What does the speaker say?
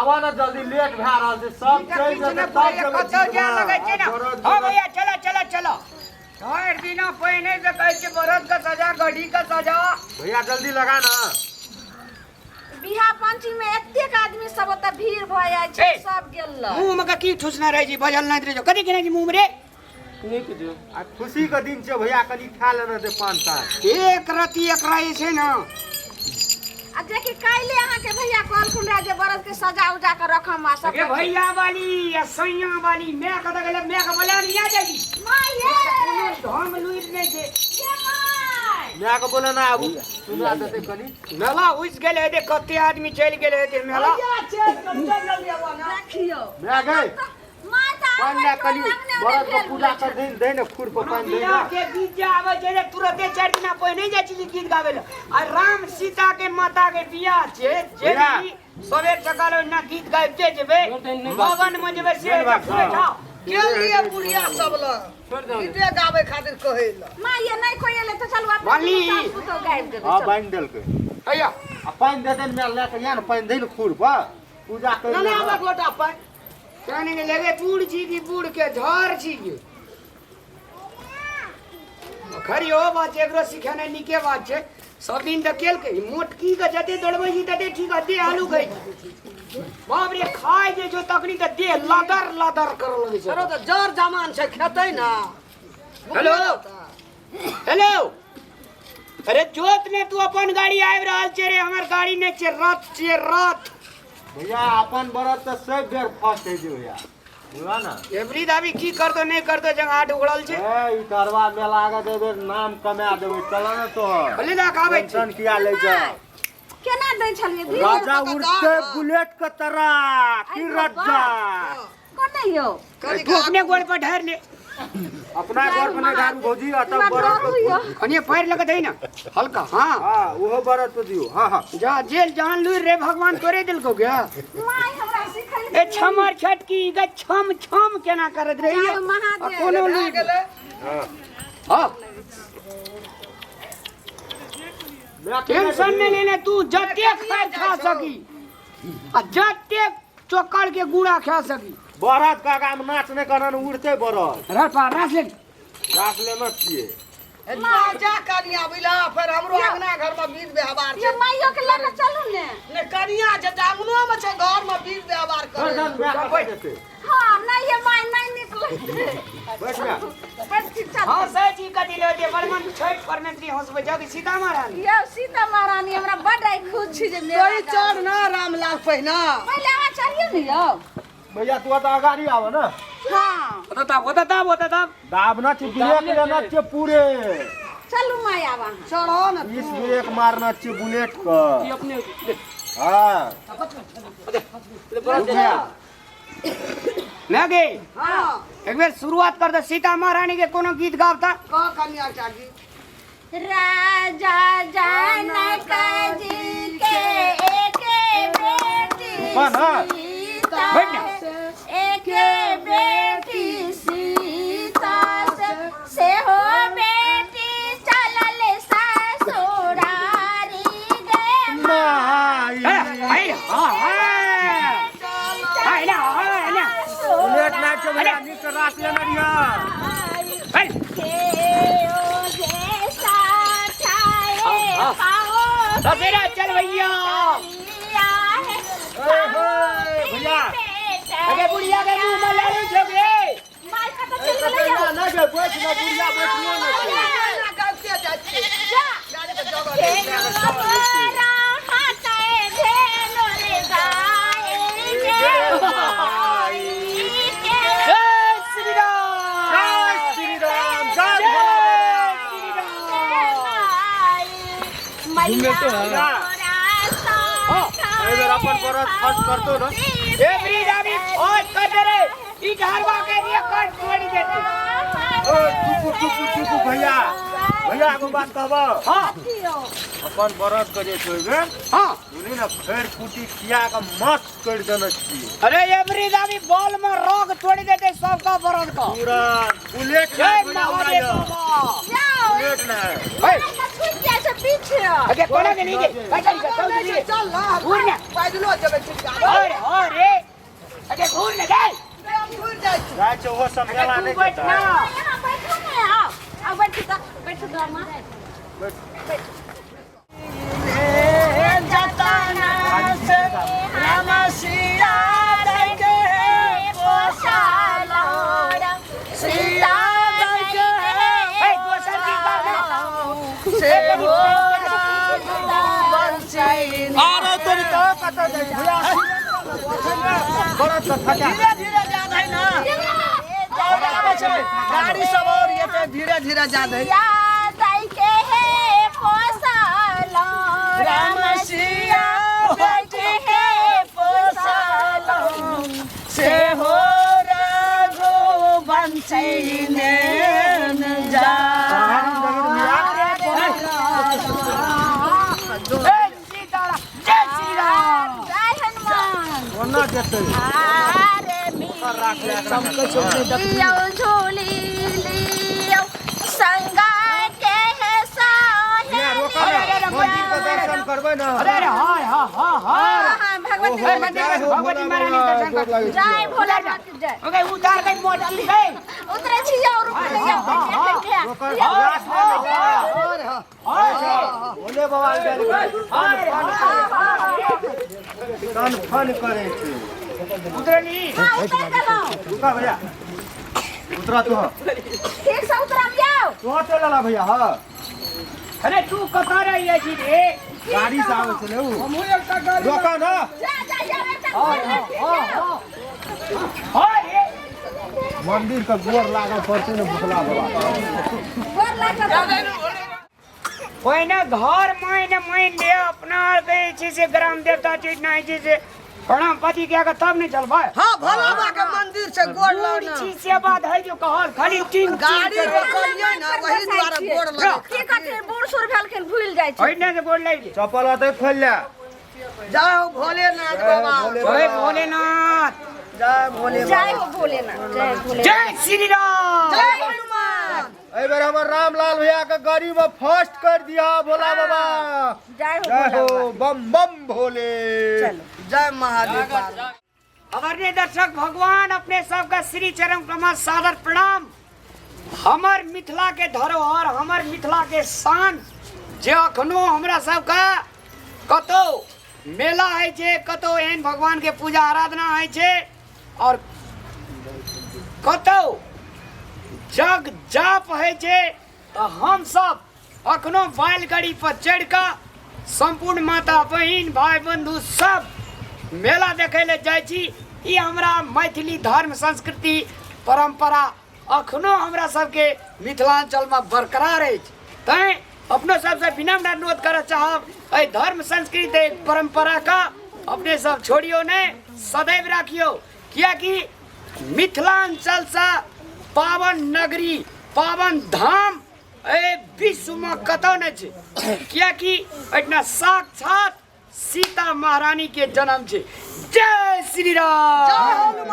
आवा ना जल्दी, लेट भए रहल छै। सब चलि किछु जेतै नहि तब बुझैया, जेबै कतऽ जाय लगै छै ने। बरद हँ भैया, चलो चलो चलो। 4 दिना पहिने से कहै छै, बरद के सजा, गढ़ी के सजा। भैया, जल्दी लगा ना। बियाह पंचमी में एतेक आदमी सब ओतऽ भीड़ भऽ जाइ छै। ए! सब गेल। मुँह में के की ठुसना रहै छै? बजल नहि रहै छै कथी केना छै मुँह में रे? आ खुशी के दिन छै भैया, कनि खा लेना दे पान तान। एक रति एकरा जे छै ने। आ जेकि काल्हि अहाँके भैया कहलखुन रहे जे बरद के सजा उजा के रखम आ सब। गे भैया वाली या सैया वाली, मैं कतऽ गेलै? मैं के बोला नहीं आ जाएगी। माय ये। कोनो ढंग लुइर नहि छै। ये my. माय के बोले ना, आबू सुना देतै कनि। मेला उस गेल हेतै, कते आदमी चलि गेल हेतै मेला। देखियौ। माय गई। माय तऽ पानि लए कनि बरद के पूजा कर दे, दे ने खुर पर पानि दे बियाह ने। के गीत जे आबै छै ने, तुरते 4 दिना पहिने जाइ छी गीत गाबै लए। आ राम सीता के माता के बियाह छै जे भैया। भी सबेर सकाल ओहिना गीत गाबिते जेबै, मगन मे जेबै से मेन बात, पूरे हाँ। जाओ। के लिए बुढ़िया सब लग गीते गाबै खातिर कहै लए? माय ये, नहि कोइ एलै तऽ चलू अपने। बाली। सास पुतोह गाबि देबै। हाँ। चलू। बान्हि देलकै। हैया। आ पानि दे दे ने, माय लए के या ने, पानि दे ने खुर पर, पूजा कर। ना ना, आबक लोटा पानि। कहने के लगे बूढ़ छी कि बूढ़ के झड़ छी गे। खरी हो बात छै, एकरो सिखेनाइ नीके बात छै। सब दिन तऽ केलकै। मोटकी के जते दौड़बै छी तते ठीक है, देह हलुक होइ छै। बाप रे, खाय जे छौ तखनी तऽ देह लदर लदर करऽ लगै छै। अरे, तऽ जर जमान छै, खेतै ना। हेलो हेलो, अरे जोत ने तू, अपन गाड़ी आबि रहल छै रे। हमर गाड़ी नहि छै, रथ छियै रथ। भैया, अपन बरद तऽ सब बेर फर्स्ट होइ छै भैया, बुझला ने। एवरी दाबी की करतो नहि करतो, जंगाट उगड़ल छै। ए, ई तरवा मेला के देबे, नाम कमा देबै। चल ने तोहर। भले ना आबै छै। टेंशन किया लै छै? केना दै छलियै दीदी? राजा उड़ते बुलेट के तरह की राजा। कोने यौ? तू अपने गोड़ पर ढार ले। अपना घर पर नहीं ढारू भौजी, अतः हमरा बरद डर होइया। कनिए पैर लगे दही ना हल्का, हाँ। हाँ, ओहो बरद पे दियो, हाँ हाँ। जा जेल जान लू रे, भगवान तोरे दिल को गया। माय हमरा सिखल। ए छमर छटकी गे, छम छम केना करत रही? जय महादेव। कोनो लू। हाँ। हाँ, टेंशन नहीं लेने तू, जते खाए खा सकी आ जते चोकर के गुड़ा खा सकी। बरद के आगा में नाच नहीं करना, उड़ते बरद। रह पा रास ले। रास लेना छियै। जा कनिया, बुझला? फेर हमरो अंगना घर में बीज व्यवहार ये छै। माइयो के लऽ कऽ चलू ने। ने कनिया छै तऽ अंगनो में छै, घर में बीज व्यवहार करे। हाँ, नहीं ये माय, नहीं निकले। बैठ जा। बस ठीक, चल। हाँ सही जी, कथी ले दे बड़मन छठ परमेत्री हंसबै जग सीता महारानी। यौ सीता महारानी, हमरा बड आइ खुश छी जे मेला तोही चढ़ ना रामलाल पहिना। पहिले अहाँ चढ़ियौ ने यौ। भैया, तू तऽ अगाड़ी आब ना। हाँ। ओतऽ ताब, ओतऽ ताब, ओतऽ ताब। दाबना छै, ब्रेक लेना छै पूरे। चलू माय, आब अहाँ चढ़ो ने। 20 ब्रेक मारना छै बुलेट के। अपने। हाँ, रुक जा। ना गे। हाँ। एक बेर शुरुआत कर दे, सीता महारानी के कोनो गीत गावता। कह कनिया का गीत। राजा जनक जी के एके बेटी कौन है? सीता। बैठ ना। एके बेटी सीता से हो बेटी चलल ससुरारी गे। माई। ए, आई, हाँ हाँ आई ना, हाँ ना। बुलेट ना छै भैया, नीक से रास लेना रिया। चल। के ओ जे साठाए पाओ। सपेरा चल भैया। है। ए हे भैया। अरे बुढ़िया के मुंह में लालू छो गे। माय कतऽ ए, चलि गेलै यौ? सपेरा ना गे, बैठ ना बुढ़िया, बैठियो ना छै। ना गाबिते जाइ छियै। जा। गाड़ी के जगह नहि छै। तोरा हाथे धेनु रे गाय गे माई के। जय श्री राम। जय श्री राम, जय जय भोला श्री बाबा। राम। माई मैया भैया। तोरा एहि बेर अपन बरद फर्स्ट करतो ना। ए ब्रिज अभी फौज कर दे रे, ई ढारवा के लिए कट छोड़ देते। ओ चुप चुप चुप, भैया भैया, एगो बात कहबो? हाँ। अपन बरद के जे छै एहि बेर, बुझली ने, खैर कुटी खिया के मस्त कर देने छियै। अरे ये ब्रिज अभी बॉल में रोग छोड़ देते सबका बरद का। पूरा बुलेट जय ना महादेव बाबा। बुलेट ना। हे। छूट जाइ छै पीछे। अगे कोना के नहीं गे, बैठल चल चल। चल ना। घूर ना। पैदलो जेबै छिटका। अरे अरे। जाइ छै ओहो सब मेला तू नहि बैठ जेतै ना। यहाँ बैठू ने, आओ आओ, बैठू तऽ, बैठू तऽ अम्मा। सीता ए, दोसर गीत गा ना। अरे तोरी तो कतऽ जाइ छै भैया बड़ा तऽ थका धीरे धीरे जा दही ना और आबै छै गाड़ी सब और ये धीरे धीरे जा दही के हे पोसलो राम सिया के हे पोसलो से हो रघुवंशी नैन जा जय सीताराम, जय श्री राम। जय हनुमान। कोना जेतै आरे राख ले एकरा। लियो झूली लियो संगा के हे भैया रोका अरे, ना अरे, मंदिर के दर्शन करबै ना अरे अरे हाय हा हा हा हाँ भगवती ओहो, मंदिर जय हो भगवती भोला महारानी बाबा, दर्शन गोर कर। लागै छी। जय भोलानाथ जय ओके उतार गई मोटकी गई उतरे छी और रुक जाओ रोका, रास ले ले। भोले बाबा के कान फन करै छै। उतरली। हां उतर गेलौं। रुका भैया, उतरा तू। ठीक से उतरम जाओ। तू चल ला भैया। हाँ अरे तू कतऽ रहिए छी रे? गाड़ी से आबै छलै उ। हमहूँ एकटा गाड़ी रोका ना। जा जा जा बेटा। हाँ हाँ हाँ हाँ रे। मंदिर के गोर लागल पड़तै ने भोला बाबा। गोर लागल। पहिने घर माइन माइन ले अपना आर के जे छै से ग्राम देवता छै नहि छै से प्रणाम पाती कए के तब नहि चलबै। हाँ भोला बाबा के मंदिर से गोड़ बूढ़ लगना छी से बात है जो कहल खाली टीन गाड़ी रोकलियै ना वही दुआरे गोड़ लगे। की कथी बूढ़ सूढ़ भेलखिन भूलि जाइ छै। ओहिने से गोड़ लागि गेल। चप्पल ओतै खोलि ले। जय हो भोलेनाथ बाबा। जय भोलेनाथ। जय भोले। जय हो भोलेनाथ, जय भोलेनाथ। जय श्री राम। जय हनुमान। एहि बेर हमर रामलाल भैया के गाड़ी में फर्स्ट कर दिया भोला बाबा। जय हो जय भोला हो बाबा। बम बम भोले। चलो। जय महादेव। आदरणीय दर्शक भगवान अपने सबका श्री चरण कमल सादर प्रणाम। हमर मिथिला के धरोहर, हमर मिथिला के शान जे अखनो हमरा सबके कतौ मेला होइ छै, कतौ एहन भगवान के पूजा आराधना होइ छै और कतौ जग जाप होइ छै तऽ हमसब अखनो बैलगाड़ी पर चढ़ि कऽ सम्पूर्ण माता बहिन भाई बंधु सब मेला देखै लए जाइ छी। ई हमरा मैथिली धर्म संस्कृति परम्परा अखनो हमरा सबके मिथिलाञ्चलमे बरकरार अछि। तैँ अपनो सबसँ विनम्र अनुरोध करऽ चाहब, एहि धर्म संस्कृति एहि परम्पराके अपने सब छोड़ियौ नहि, सदैव राखियौ, किएकि मिथिलाञ्चलसँ पावन नगरी पावन धाम एहि विश्वमे कतौ नहि छै, किएकि एहिठिना साक्षात सीता महारानी के जन्म छै। जय श्री राम।